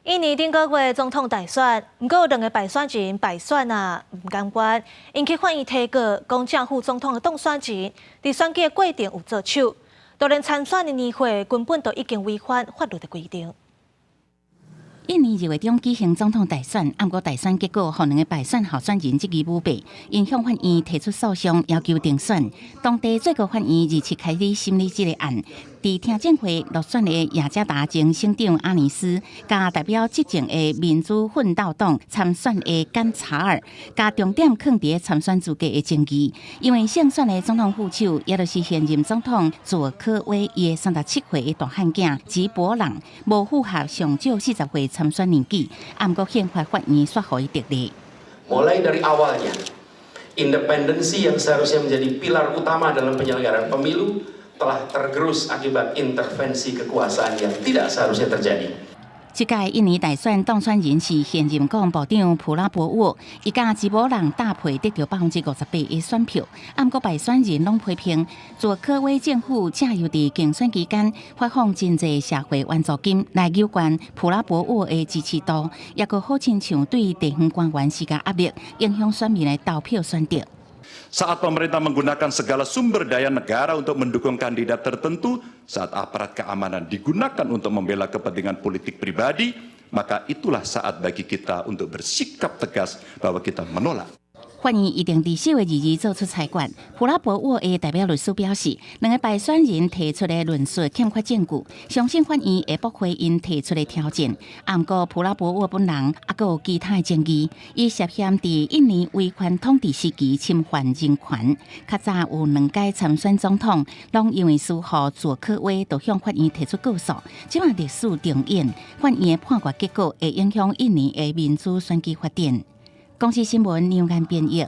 印尼頂個月總統大選，毋過有兩個敗選人敗選啊，毋甘願，𪜶去法院提告，講正副總統的當選人佇選舉的過程有做手，就連參選的年歲根本就已經違反法律的規定。印尼二月中舉行總統大選，毋過大選結果，予兩个敗選候選人質疑舞弊，𪜶向法院提出訴訟，要求重選。當地最高法院27開始審理這个案，佇聽證會落選的雅加達前省長阿尼斯，佮代表執政的民主奮鬥黨參選的甘查爾，共重點囥佇參選資格的爭議。因為勝選的總統副手，也就是現任總統佐科威伊的37歲的大漢囝吉伯朗，無符合上少40歲參選年紀，毋過憲法法院煞予伊得利。 Mulai dari awalnya, independensi yang seharusnya menjadi pilar utama dalam penyelenggaraan pemilu telah tergerus akibat intervensi kekuasaan yang tidak seharusnya terjadi. 這屆印尼大選當選人是現任國防部長普拉博沃，伊佮吉伯朗搭配得著58%的選票。毋過敗選人攏批評佐科威政府借由佇競選期間發放真濟社會援助金來扭懸普拉博沃的支持度，抑閣好親像對地方官員施加壓力，影響選民的投票選擇。 Saat pemerintah menggunakan segala sumber daya negara untuk mendukung kandidat tertentu, saat aparat keamanan digunakan untuk membela kepentingan politik pribadi, maka itulah saat bagi kita untuk bersikap tegas bahwa kita menolak. 法院一定佇4月22做出裁決。普拉博沃的代表律師表示，兩个敗選人提出的論述欠缺證據，相信法院會駁回𪜶提出的挑戰。毋過普拉博沃本人猶閣有其他的爭議，伊涉嫌佇印尼威權統治時期侵犯人權。較早有兩屆參選總統，攏因為輸予佐科威，就向法院提出告訴。這馬歷史重演，法院的判決結果會影響印尼的民主選舉發展。公視新聞梁安編譯。